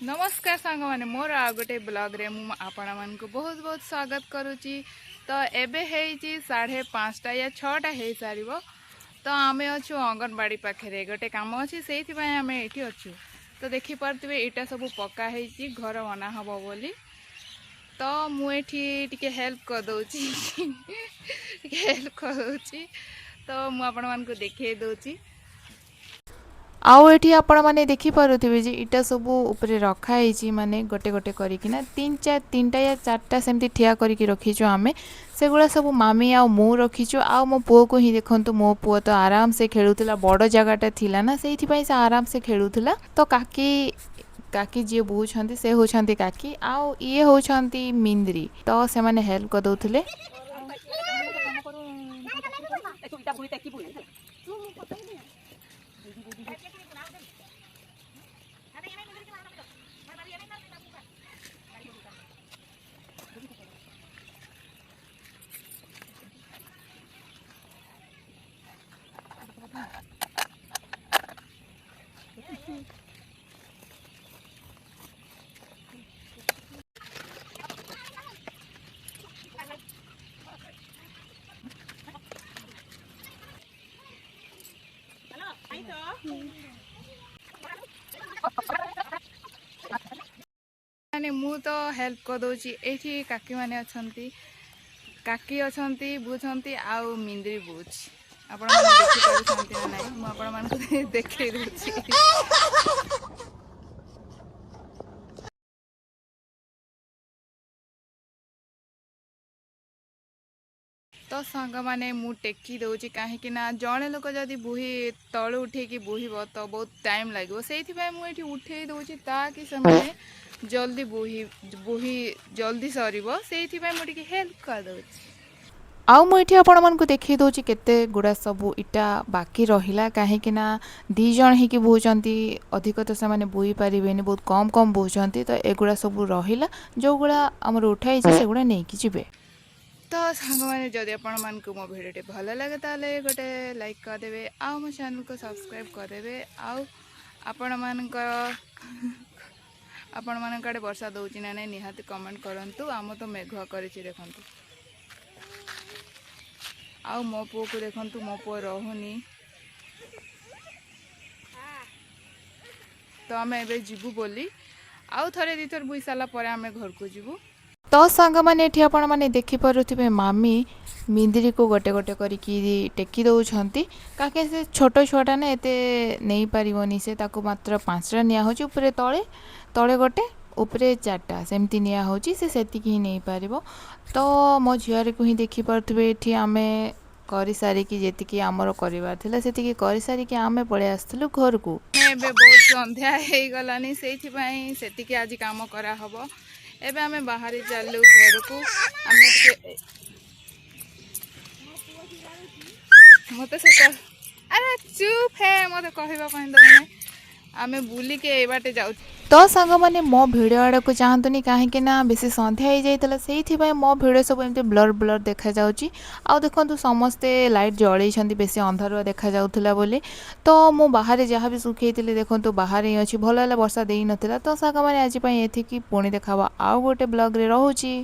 ନମସ୍କାର ସାଙ୍ଗମାନେ, ମୋର ଆଉ ଗୋଟେ ବ୍ଲଗ୍ରେ ମୁଁ ଆପଣମାନଙ୍କୁ ବହୁତ ବହୁତ ସ୍ୱାଗତ କରୁଛି। ତ ଏବେ ହେଇଛି 5:30 ୟା 6ଟା ହେଇସାରିବ। ତ ଆମେ ଅଛୁ ଅଙ୍ଗନବାଡ଼ି ପାଖରେ, ଗୋଟେ କାମ ଅଛି, ସେଇଥିପାଇଁ ଆମେ ଏଇଠି ଅଛୁ। ତ ଦେଖିପାରୁଥିବେ, ଏଇଟା ସବୁ ପକା ହେଇଛି ଘର ବନା ହେବ ବୋଲି। ତ ମୁଁ ଏଠି ଟିକେ ହେଲ୍ପ କରିଦେଉଛି, ଟିକେ ହେଲ୍ପ କରିଦେଉଛି। ତ ମୁଁ ଆପଣମାନଙ୍କୁ ଦେଖେଇ ଦେଉଛି। ଆଉ ଏଠି ଆପଣମାନେ ଦେଖିପାରୁଥିବେ ଯେ ଇଟା ସବୁ ଉପରେ ରଖା ହେଇଛି, ମାନେ ଗୋଟେ ଗୋଟେ କରିକିନା ତିନି ଚାରି, ତିନିଟା ୟା ଚାରିଟା ସେମିତି ଠିଆ କରିକି ରଖିଛୁ ଆମେ। ସେଗୁଡ଼ା ସବୁ ମାମି ଆଉ ମୁଁ ରଖିଛୁ। ଆଉ ମୋ ପୁଅକୁ ହିଁ ଦେଖନ୍ତୁ, ମୋ ପୁଅ ତ ଆରାମସେ ଖେଳୁଥିଲା। ବଡ଼ ଜାଗାଟା ଥିଲା ନା, ସେଇଥିପାଇଁ ସେ ଆରାମସେ ଖେଳୁଥିଲା। ତ କାକି କାକି ଯିଏ ବୋହୁଛନ୍ତି, ସେ ହେଉଛନ୍ତି କାକି ଆଉ ଇଏ ହେଉଛନ୍ତି ମିନ୍ଦ୍ରି। ତ ସେମାନେ ହେଲ୍ପ କରିଦେଉଥିଲେ। ମାନେ ମୁଁ ତ ହେଲ୍ପ କରିଦେଉଛି। ଏଇଠି କାକିମାନେ ଅଛନ୍ତି, କାକି ଅଛନ୍ତି, ବୁଝନ୍ତି ଆଉ ମିନ୍ଦ୍ରି ବୁଝ। ଆପଣମାନେ ଦେଖିପାରୁଛନ୍ତି ନା ନାହିଁ, ମୁଁ ଆପଣମାନଙ୍କୁ ଦେଖେଇ ଦେଉଛି। ତ ସାଙ୍ଗମାନେ, ମୁଁ ଟେକି ଦେଉଛି, କାହିଁକି ନା ଜଣେ ଲୋକ ଯଦି ବୋହି ତଳୁ ଉଠେଇକି ବୋହିବ ତ ବହୁତ ଟାଇମ୍ ଲାଗିବ। ସେଇଥିପାଇଁ ମୁଁ ଏଇଠି ଉଠେଇ ଦେଉଛି ତାକି ସେମାନେ ଜଲ୍ଦି ବୋହି ବୋହି ଜଲ୍ଦି ସରିବ। ସେଇଥିପାଇଁ ମୁଁ ଟିକେ ହେଲ୍ପ କରିଦେଉଛି। ଆଉ ମୁଁ ଏଠି ଆପଣମାନଙ୍କୁ ଦେଖେଇ ଦେଉଛି କେତେ ଗୁଡ଼ା ସବୁ ଇଟା ବାକି ରହିଲା, କାହିଁକି ନା ଦୁଇ ଜଣ ହେଇକି ବୋହୁଛନ୍ତି, ଅଧିକ ତ ସେମାନେ ବୋହି ପାରିବେନି, ବହୁତ କମ୍ କମ୍ ବୋହୁଛନ୍ତି। ତ ଏଗୁଡ଼ା ସବୁ ରହିଲା, ଯେଉଁଗୁଡ଼ା ଆମର ଉଠା ହେଇଛି ସେଗୁଡ଼ା ନେଇକି ଯିବେ। ତ ସାଙ୍ଗମାନେ, ଯଦି ଆପଣମାନଙ୍କୁ ମୋ ଭିଡ଼ିଓଟି ଭଲ ଲାଗେ, ତାହେଲେ ଗୋଟେ ଲାଇକ୍ କରିଦେବେ ଆଉ ମୋ ଚ୍ୟାନେଲକୁ ସବସ୍କ୍ରାଇବ୍ କରିଦେବେ। ଆଉ ଆପଣମାନଙ୍କ ଆଡ଼େ ବର୍ଷା ଦେଉଛି ନା ନାହିଁ, ନିହାତି କମେଣ୍ଟ କରନ୍ତୁ। ଆମ ତ ମେଘୁଆ କରିଛି, ଦେଖନ୍ତୁ। ଆଉ ମୋ ପୁଅକୁ ଦେଖନ୍ତୁ, ମୋ ପୁଅ ରହୁନି। ତ ଆମେ ଏବେ ଯିବୁ ବୋଲି, ଆଉ ଥରେ ଦୁଇଥର ବୋହି ସାରିଲା ପରେ ଆମେ ଘରକୁ ଯିବୁ। ତ ସାଙ୍ଗମାନେ, ଏଠି ଆପଣମାନେ ଦେଖିପାରୁଥିବେ, ମାମି ମିନ୍ଦିରିକୁ ଗୋଟେ ଗୋଟେ କରିକି ଟେକି ଦେଉଛନ୍ତି, କାହିଁକି ସେ ଛୋଟ ଛୁଆଟା ନା, ଏତେ ନେଇପାରିବନି ସେ। ତାକୁ ମାତ୍ର 5ଟା ନିଆହେଉଛି, ଉପରେ ତଳେ, ତଳେ ଗୋଟେ, ଉପରେ ଚାରିଟା, ସେମିତି ନିଆହେଉଛି। ସେ ସେତିକି ହିଁ ନେଇପାରିବ। ତ ମୋ ଝିଅରିକୁ ହିଁ ଦେଖିପାରୁଥିବେ, ଏଠି ଆମେ କରିସାରିକି, ଯେତିକି ଆମର କରିବାର ଥିଲା ସେତିକି କରିସାରିକି ଆମେ ପଳେଇ ଆସିଥିଲୁ ଘରକୁ। ଏବେ ବହୁତ ସନ୍ଧ୍ୟା ହେଇଗଲାଣି, ସେଇଥିପାଇଁ ସେତିକି ଆଜି କାମ କରାହବ। ଏବେ ଆମେ ବାହାରି ଚାଲିଲୁ ଘରକୁ। ଆମେ ଟିକେ ମୋତେ ସେ, ଆରେ ଚୁପ୍ ହେ, ମୋତେ କହିବା ପାଇଁ ଦେଉନି। ଆମେ ବୁଲିକି ଏଇ ବାଟେ ଯାଉଛୁ। ତ ସାଙ୍ଗମାନେ, ମୋ ଭିଡ଼ିଓ ଆଡ଼କୁ ଚାହାନ୍ତୁନି, କାହିଁକି ନା ବେଶୀ ସନ୍ଧ୍ୟା ହେଇଯାଇଥିଲା, ସେଇଥିପାଇଁ ମୋ ଭିଡ଼ିଓ ସବୁ ଏମିତି ବ୍ଲର୍ ବ୍ଲର୍ ଦେଖାଯାଉଛି। ଆଉ ଦେଖନ୍ତୁ, ସମସ୍ତେ ଲାଇଟ୍ ଜଳେଇଛନ୍ତି, ବେଶୀ ଅନ୍ଧାରୁଆ ଦେଖାଯାଉଥିଲା ବୋଲି। ତ ମୁଁ ବାହାରେ ଯାହା ବି ଶୁଖେଇଥିଲି, ଦେଖନ୍ତୁ, ବାହାରେ ହିଁ ଅଛି। ଭଲ ହେଲା ବର୍ଷା ଦେଇନଥିଲା। ତ ସାଙ୍ଗମାନେ, ଆଜି ପାଇଁ ଏତିକି। ପୁଣି ଦେଖାହେବ ଆଉ ଗୋଟେ ବ୍ଲଗ୍ରେ। ରହୁଛି।